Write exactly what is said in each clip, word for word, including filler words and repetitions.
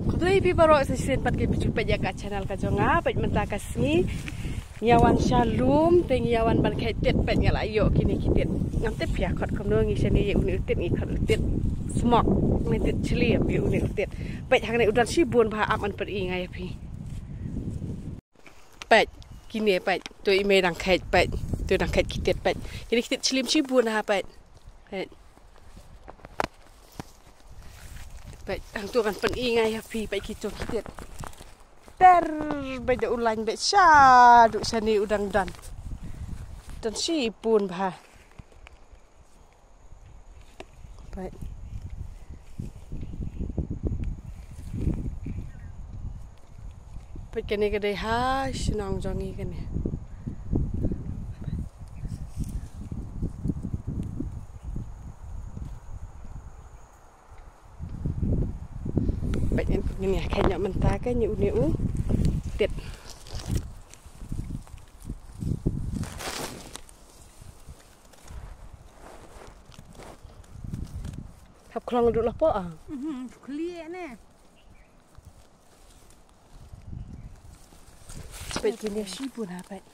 Khublei phi baroh sa shisien pat ki phi ju peit ïa ka channel ka jong nga. Peit mynta ka sngi ngi ïa wan sha lum te ngi ïa wan ban kheit tit. Peit nga la ïoh kine ki tit. Ngam tip phi ïa khot kumno ngi shane ïa une u tit ngi khot u tit smok ne tit chlim ïa une u tit. Peit hangne u don shibun bha, ap ban pyni nga ïa phi. Peit kine peit, to i mei dang kheit peit, to dang kheit ki tit peit. Kine ki tit chlim shibun ha peit. Peit. Peit, hangto kan pyni nga ïa phi peit kito ki tit. Ter, beit da u lain beit shaduh shane u dang don. Don shibun bha. Peit. Peit kane ka dei ha shnong jong ngi kane. Peit ngin ïa kheit noh mynta ka une u tit. Hap khlong duh la po ah. Mhm, khlieh ne. Peit kine shibun ha peit.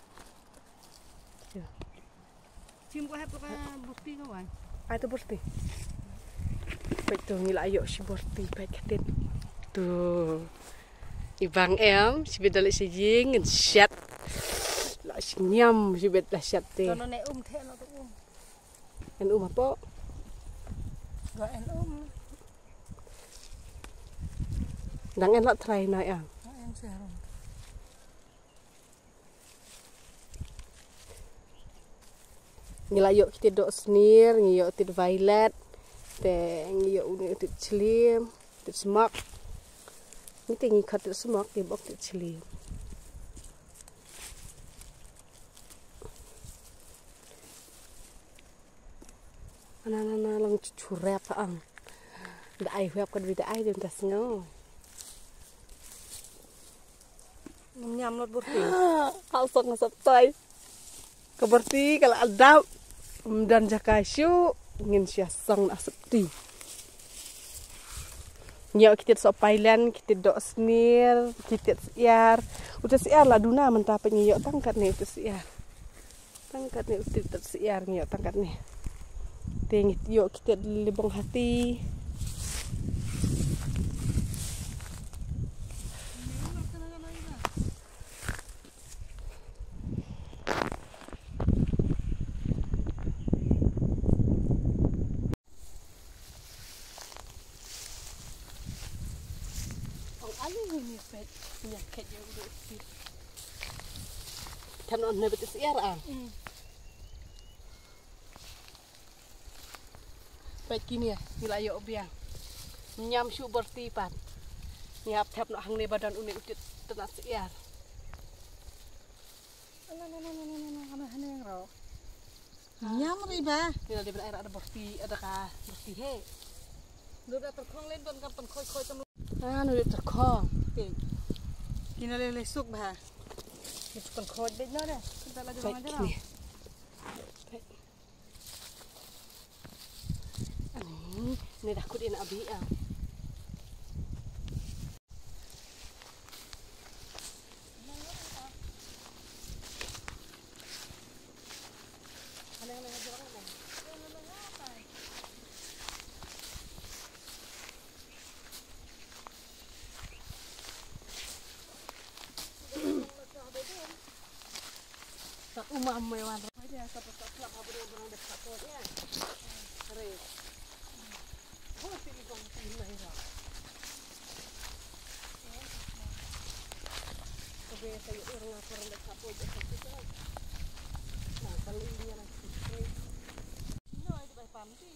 Chim ko hap ka burti ka wan. Ai to burti. Peit to ngi la ïoh shi burti peit ka tit. To. I bang em, shibit da leit sha ïing, ngan shet. La shi ñiam, shibit la shet te. Tono ne um the no to um. Ngan um hapoh. Ga en um. Dang en la trai na em. Ga en serum. Ngi la ïoh kiti doh snier, ngi ïoh tit violet, te ngi ïoh une tit chlim, tit smoke. Ngi te ngi khot tit smoke, ngi bok tit chlim. Ana na na lang chu rep ang. Da ai huap ka dwi da ai dwi da sngo. Ngam ñiam lot burti. Ha song nga sap tai. Ka burti ka la dap. Mdan jaka shu ngin sia song na sap ti. Ngi ïoh kitit soh pailen, kitit doh snir, kitit syiar. Uta syiar la duna mynta peit ngi ïoh tang katne uta syiar. Tang katne uta syiar ngi ïoh tang katne. Te ngi ïoh kitit libong hati. Ong ayu ni pet nya ket ya udah sip. Kan on ne betis er ah. Peit kine, ngi la ïoh biang. Ñiam shu borti pat. Ngi hap thep noh hangne ba don une utit tena syiar. Ana, ana, ana, ana, ana, ana, hane yang ro. Ñiam ri ba. Ngi la dei ban ai ra ada borti, ada ka borti he. Lu da terkhong len ban kan pen khoi khoi tam. Ah, nu dei terkhong. Peit. Kine le le suk ba. Ni pen khoi bej no de. Kita la jong aja. Peit kine. Peit. Ani, ni dah kut ina abi ah. Sa umam me wan. Ai dia sa pa sa slap ha bru bru de sa ko ya. Re. Ho si i bang ti mai ra. Ko be sa yu ur nga ko de sa ko de sa ko. Na kali ni na. No, ai de bai pam ti.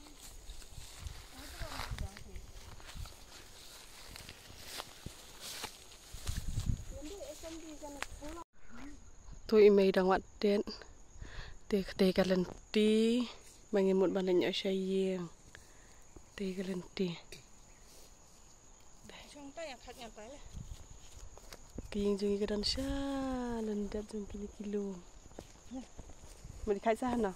To i mei dang wad tet. Te kata ka lynti ba ngin mut ban leit noh sha ïing. Te ka lynti. Ki ïing jong ngi ka don sha lyndet jong kine ki lum. Mut i khai sa hano.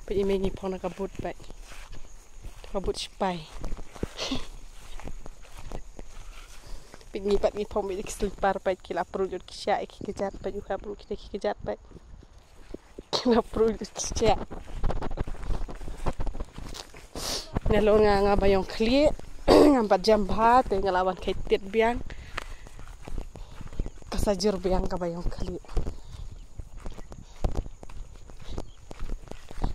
Peit i mei ngi phong na ka boot peit. Ka but sipai. Peit ngi pat ngi phong beit ki slipper peit ki la pruh ïa ki sha ki kjat peit u hap ruh ki ki kjat peit. Ki la pruh ïa ki sha. Nga long nga nga ba ïong khlieh. Nga bat jam bha te nga la wan kheit tiet biang. Ka sa jur biang ka ba ïong khlieh.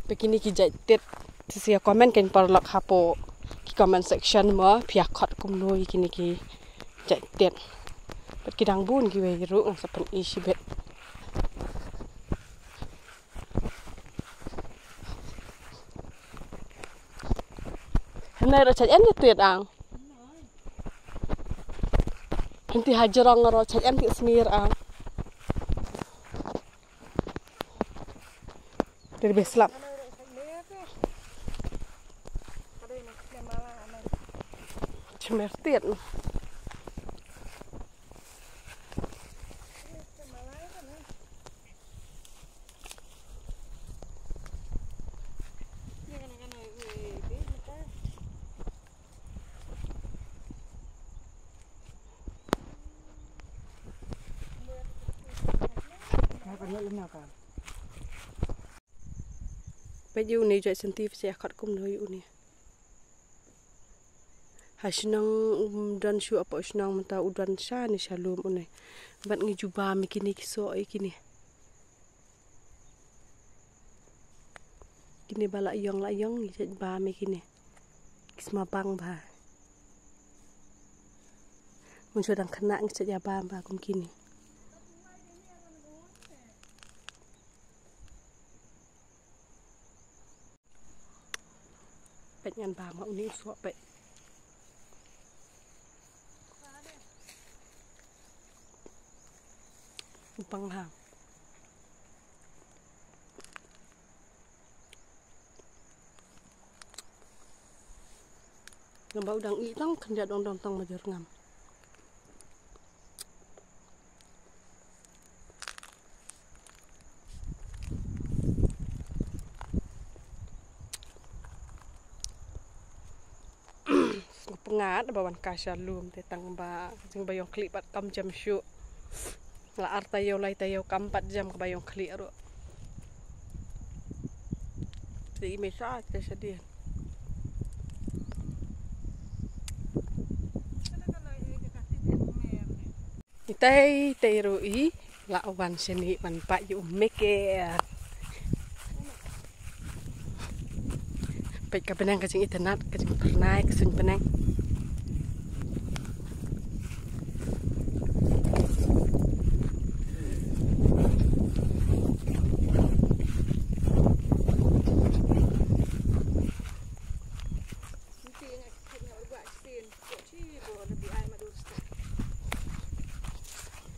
Peit kine ki jait tiet. Te sa ïa comment kein paralok hapoh ki comment section mo phi ïa khot kumno ïa kine ki jait tiet. Bad ki dang bun kiwei ruh ngan sa pyni shibit. Hynrei ruh jait em jait tiet ang. Hynti ha jrong ruh jait em tiet smier ang. Dari beslap. Cemer tiet. Peit ïa une jait senti peit ïa khot kumno ïa une. Ha shnong um don shuh hapoh shnong mynta u don sha ne sha lum une. Bad ngi ju bam ïa kine ki soh ïa kine. Kine ba la ïong la ïong ngi jait bam ïa kine. Ki sma bang bha. Mynshuwa dang khynnah ngi jait ïa bam bha kum kine. Peit ngan bam ma une u soh peit. U pang ha. Ngam ba u dang ih tang khyndiat dong dong tang ma jor ngam. Nga pyngat ba wan ka sha lum te tang ba jing ba ïong khlieh pat kam jam shuh. La ar taïew lai taïew kam pat jam ka ba ïong khlieh ruh. Te i me sha te sha dien. Itai itai ruh i la wan shane wan pat ïa u meker. Peit ka bneng ka jingitynnat ka jingpyrnai ka suiñ bneng.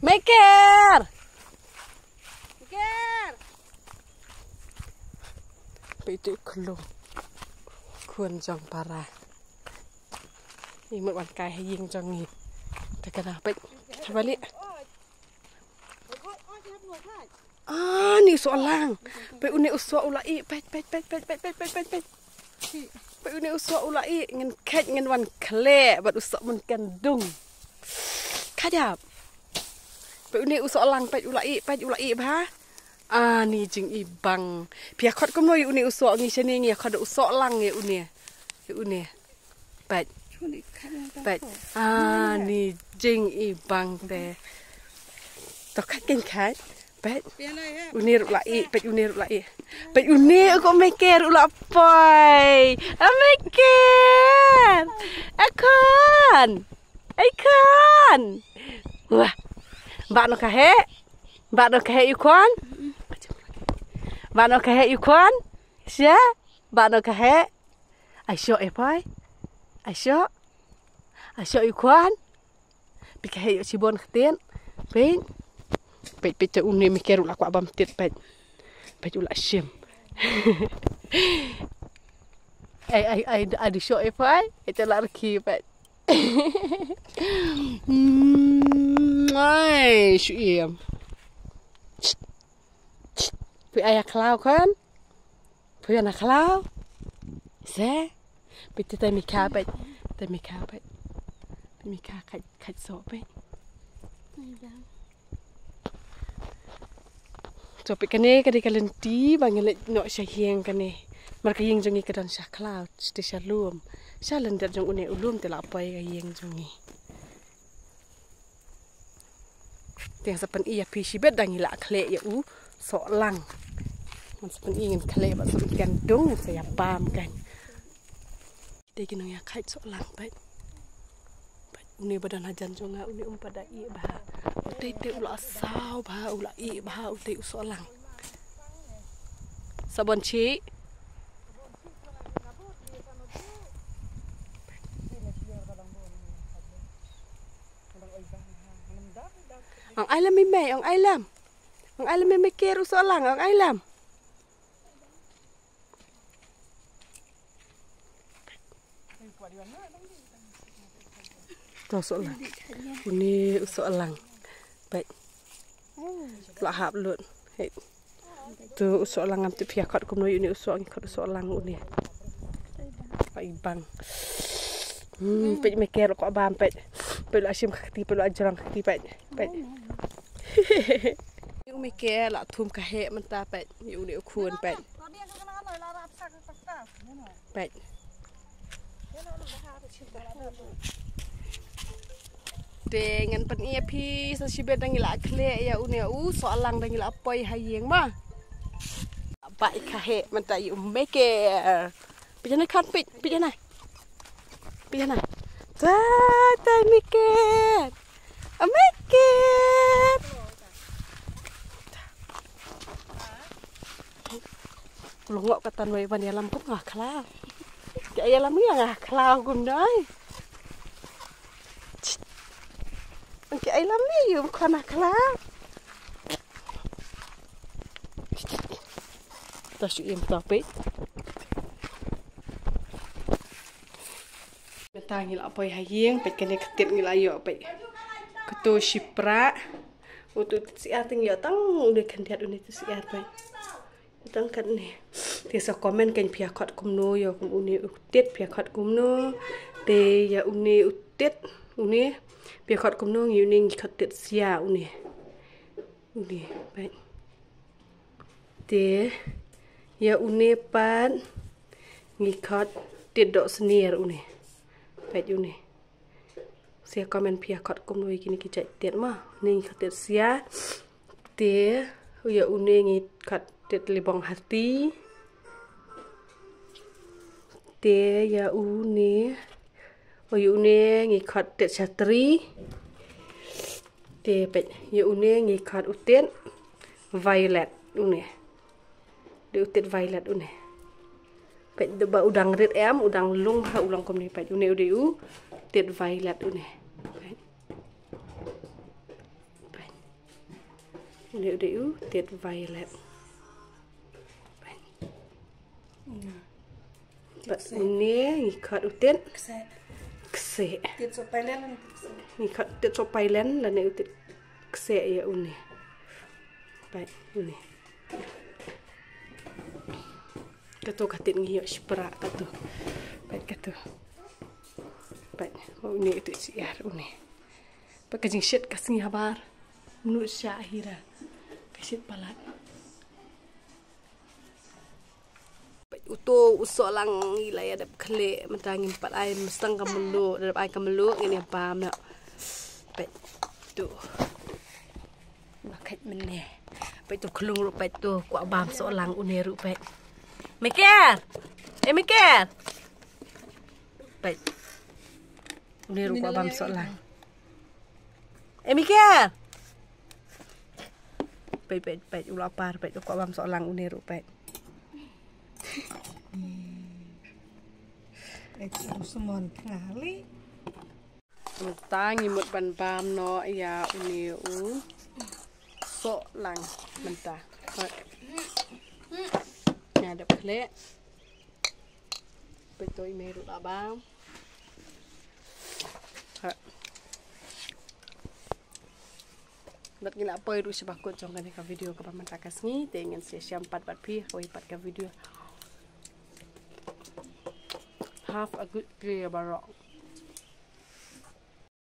Meker. Meker. Peit tu khun. Khun jong para. Ni mut wan kai ha ïing jong ngi. Te ka da peit. Te bali. Ah, ni u soh lang. Peit une u soh u la ih, peit, peit, peit. Peit une u soh u la ih, ngin kheit ngin wan khleh bad u soh mynken dung. Kajap. Peit une u soh lang, peit u la ih, peit u la ih bha. Ah, ni jingibang. Phi ïa khot kumno ïa une u soh ngi shane ngi ïa khot u soh lang ïa une. Ïa une. Peit. Peit. Ah, ni jingibang te. To khat kein khat. Peit. Une ruh la ih, peit une ruh la ih. Peit une ko meker ruh la poi. A meker. A khun. Ai khun. Wah. Ba no ka he. Ba no ka he ïa u khun. Ba no ka he ïa u khun. Sha. Ba no ka he. Ai shoh e poi. Ai shoh. Ai shoh ïa u khun. Peit ka heh ïoh shibun ktien. Peit. Peit, peit te une meker u la kwah bam tiet, peit. Peit u la shim. Ai, ai, ai, ai, du shoh e poi. Ai te la rkhie, peit. Mm, ai, shu ïem. Peit ai a khlaw kan. Peit na khlaw. Se. Peit te mi ka peit. Te mi ka peit. Te mi ka khat khat soh peit. To peit kane ka dei ka lynti ba ngi leit noh sha ïing kane. Mar ka ïing jong ngi ka don sha khlaw, te sha lum. Sha lyndet jong une u lum te la poi ka ïing jong ngi. Te sa pyn-i ïa phi shibit dang ïa la khleh ïa u sohlang. Ngan sa pyn-i ngan khleh ba sa ken dung ngan sa ïa bam kan. Te ki nang ïa khat sohlang peit. Peit une ba don hajan jong nga une um pat da ih bha. Utei te u la saw bha u la ih bha utei u sohlang. Sabon chi. Ong ai lam mi mei, ong ai lam. Ong ai lam mi mei ker u sohlang, ong ai lam. To sohlang. Une u sohlang. Peit. La hap lut. Hei. To u sohlang ngam tip phi ïa khot kumno une u soh ngi khot u sohlang une. Ai bang. Hmm, peit me ker ko bam peit. Peit la shim khati peit la jrong khati peit. Peit. U me ker la thum ka heh mynta peit. Une u khun peit. Peit. Te ngan pyn-i ïa phi sa shibit dang ïa la khleh ïa une u sohlang dang ïa la poi ha ïing ma. Ba i ka heh mynta ïa u me ker. Peit na khan peit, peit na. Peit na. Tai tai me ker. A me ker. Ku la ngoh kata wei ban ïalam kum nga khlaw. Ki ïalam ïa nga khlaw kum dei. Ki ïalam ïa u khana khlaw. Ta shu im ta peit. Mynta ngi la poi ha ïing peit kane ka tit ngi la ïoh peit. Kato shipra. Uto tit siar te ngi ïoh tang une khyndiat une tit siar peit. Tang katne. Te sa comment kan phi ïa khot kumno ïa kum une u tit phi ïa khot kumno. Te ïa une u tit une phi ïa khot kumno ngi une ngi khot tit sia une. Une peit. Te ïa une pat ngi khot tit doh snier une. Peit une. Sia comment phi ïa khot kumno ïa kine ki jait tit ma. Une ngi khot tit sia. Te ïa une ngi khot tit libong hati. Te ïa une, ïa une ngi khot tit shatri. Te peit ïa une ngi khot u tit violet une. Dei u tit violet une. Peit da ba u dang rit em u dang lung ha u long kumne peit une u dei u tit violet une. Peit. Peit. Une u dei u tit violet. Peit. Peit une ngi khot u tit. Kse. Kse. Tit so pailen. Ngi khot tit so pailen lane u tit kse ïa une. Peit une. Kato ka tit ngi ïoh shipra kato. Peit kato. Peit une tit siar une. Peit ka jingshit ka sngi habar. Mnu sha hira. Ka shit palat. Peit uto u sohlang i la ïa dep khleh mynta ngim pat ai mstang ka mluh, dep ai ka mluh ngin ïa bam na. Peit tu. Ba khat mynne. Peit tu khlung ruh peit tu kwah bam sohlang une ruh peit. Meker. Eh meker. Peit. Une ruh kwah bam sohlang. Eh meker. Peit peit peit u la par peit u kwah bam sohlang une ruh peit. Peit u smon tnga li. Mynta ngi mut ban bam noh ïa une u sohlang mynta. Nga dep khleh. Peit to i mei ruh la bam. Ha. Bad ngi la poi ruh sha ba kut jong kane ka video kaba mynta ka sngi te ngin sa ïashem pat bad phi ha kawei pat ka video. Have a good prayer baroh.